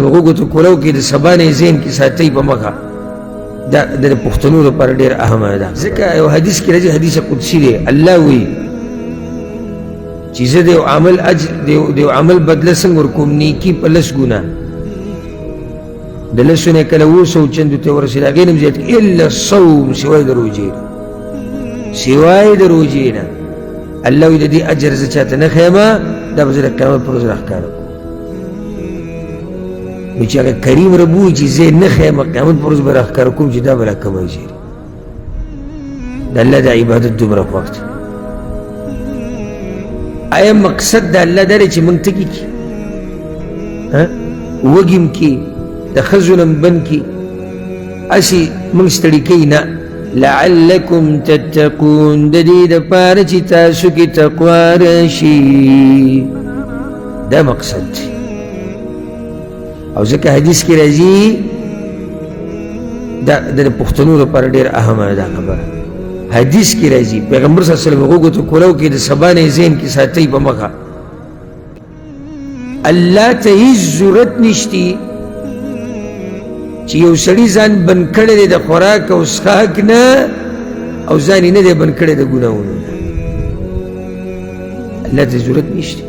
غوږو ته کولاو کې د سبا نه ذهن کې ساتئ په مخه. دا د پښتنو لپاره ډېر اهمه ده، ځکه یو حدیث کې راځي، حدیث قدسي دی، الله وایي چې زه د یو عمل اجر، د یو عمل بدله څنګه ورکوم؟ نیکي په لس ګونه، د لسو نه کله 700 چندو ته ورسېده، هغې نه هم زیات، الا الصوم، سوای د روژې نه، سوای د روژې نه. الله وایي د دې اجر زه چاته نه ښیم، دا به زه د قیامت پر ورځ راښکاره کړم. نو چې هغه کریم رب ووایي چې زه یې نه ښیم، قیامت پر ورځ به راښکاره کوم چې دا به لا کوم اجر. د الله د عبادت دومره خوښ دی. آیا مقصد د الله دا دی چې موږ تږي کړي، وږي هم کړي، د ښځو نه هم بند کړي، هسې موږ ستړي کوي؟ نه، لعلکم تتقون، د دې دپاره چې تاسو کې تقوا راشي، دا مقصد دی. او ځکه حدیث کې راځي، دا د پښتنو لپاره ډېر اهمه ده دا خبره. حدیث کې راځي، پیغمبر صلی الله علیه وسلم غوږو ته کولاو کې د سبا نه ذهن کې ساتئ په مخه، الله ته هیڅ ضرورت نشتی چې یو سړي ځان بند کړی دی د خوراک او څښاک نه، او ځان یې نه دی بند کړی د ګناهونو نه. الله ته ضرورت نشته.